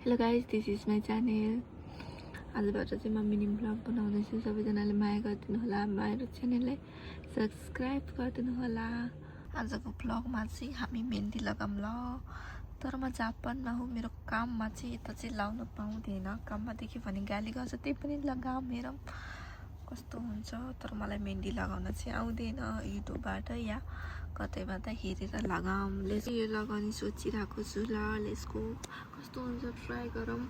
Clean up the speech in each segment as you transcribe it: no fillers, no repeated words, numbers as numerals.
Hello guys, this is my channel. आजबाट चाहिँ म मिनी ब्लग बनाउँदैछु। सबैजनाले माया गरिदिनु होला, मेरो च्यानललाई सब्सक्राइब गरिदिनु होला। आजको ब्लगमा चाहिँ हामी मेहन्दी लगाऊँ ल। तर म जापानमा हो, मेरो काममा चाहिँ यता चाहिँ लाउन पाउँदैन। काममा देख्यो भने गाली गर्छ, त्यही पनि लगाऊ हेरौँ कस्तो हुन्छ। तर मलाई मेहन्दी लगाउन चाहिँ आउँदैन। युट्युबबाट या कतैबाट हेरेर लगाऊँ। यो लगाउने सोचिरहेको छु ल। लेसको कस्तो हुन्छ ट्राई गरौँ।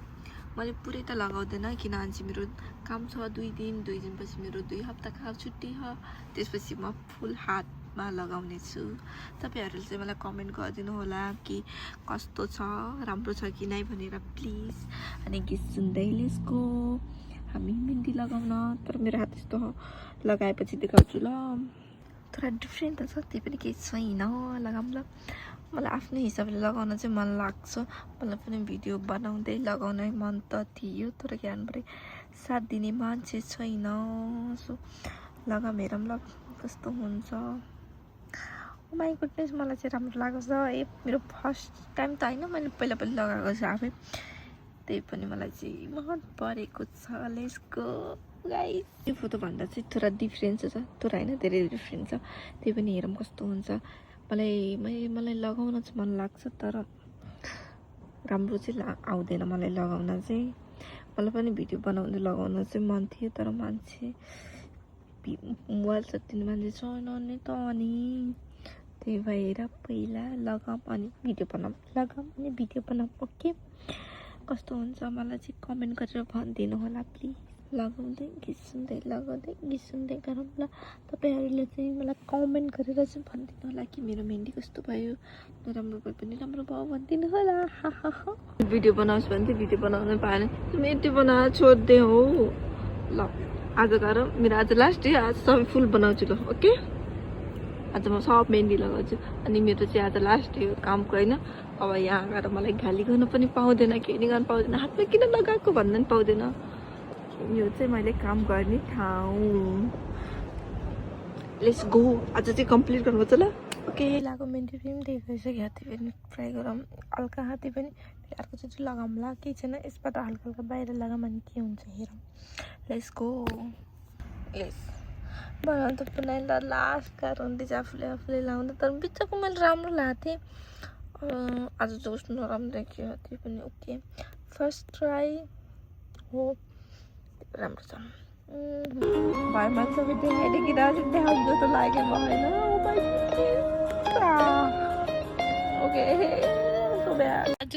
मैले पुरै त लगाउँदैन, किनभने चाहिँ मेरो काम छ 2 दिनपछि मेरो 2 हप्ताको छुट्टी हो। त्यसपछि म फुल हातमा लगाउने छु। तपाईहरुले चाहिँ मलाई कमेन्ट गरिदिनु होला कि कस्तो छ, राम्रो छ कि नै भनेर प्लिज। अनि गीत सुन्दै लेसको हामी मेहन्दी लगाउन। तर मेरो हात यस्तो लगाएपछि देखाउँछु ल। थोड़ा डिफ्रेन्ट त छ, त्यही पनि केही छैन, लगाऊँ ल। मलाई आफ्नो हिसाबले लगाउन चाहिँ मन लाग्छ। मलाई पनि भिडियो बनाउँदै लगाउन मन त थियो, तर ज्ञानभरि साथ दिने मान्छे छैन। सो लगाऊँ हेरौँ ल कस्तो हुन्छ। ओ माई गुडनेस, मलाई चाहिँ राम्रो लाग्छ। मेरो फर्स्ट टाइम त होइन, मैले पहिला लगाएको छु आफै, त्यही पनि मलाई चाहिँ मन परेको छ। लेट्सको गाइस, यो फोटो भन्दा चाहिँ थोड़ा डिफ्रेन्स छ, थोड़ा होइन धेरै डिफ्रेन्स छ। त्यही पनि हेरौँ कस्तो हुन्छ। मलाई लगाउन चाहिँ मन लाग्छ, तर राम्रो चाहिँ आउँदैन मलाई लगाउन चाहिँ। मलाई पनि भिडियो बनाउँदै लगाउन चाहिँ मन थियो, तर मान्छे मोबाइल सत्तिने मान्छे छैन नि त। अनि त्यही भएर पहिला लगाऊँ अनि भिडियो बनाऊँ, लगाऊँ अनि भिडियो बनाऊँ। ओके, कस्तो हुन्छ मलाई चाहिँ कमेन्ट गरेर भनिदिनु होला प्लिज। लगाउँदै गीत सुन्दै, लगाउँदै गीत सुन्दै गरौँ ल। तपाईहरुले चाहिँ मलाई कमेन्ट गरेर चाहिँ भनिदिनु होला कि मेरो मेहन्दी कस्तो भयो। नराम्रो भए पनि राम्रो भयो भनिदिनु होला। भिडियो बनाउँछु भने चाहिँ भिडियो बनाउन पाएन, मेहन्दी बनाएर छोड्दे हो ल। आज गरौँ, मेरो आज लास्ट डे, आज सबै फुल बनाउँछु ल। ओके, आज म सब मेहन्दी लगाउँछु। अनि मेरो चाहिँ आज लास्ट डे हो कामको, होइन। अब यहाँ गएर मलाई गाली गर्न पनि पाउँदैन, केही नि गर्न पाउँदैन, हातमा किन लगाएको भन्न पनि पाउँदैन। यो चाहिँ मैले काम गर्ने ठाउँ। लेट्स गो, आज चाहिँ कम्प्लिट गर्नुपर्छ ल। ओके, लगाएको मेहन्दी पनि देखिसक्यो। हाती पनि ट्राई गरौँ, हल्का हाती पनि अर्को चाहिँ लगाऊँ ल। केही छैन, यसबाट हल्का हल्का बाहिर लगाऊँ अनि के हुन्छ हेरौँ। Let's go. लेट्स बनाउनु त पुनः लास्ट कार हुँदैछ आफूले लाउँदा, तर बिचको मैले राम्रो लगाएको थिएँ। आज जोस नराम्रो देखियो, त्यही पनि ओके। फर्स्ट ट्राई हो, राम्रो छ। भाइ मैले सबै देखाइदिएँ कि देखाउनु जस्तो लाग्यो भएन। Okay, so bad. आज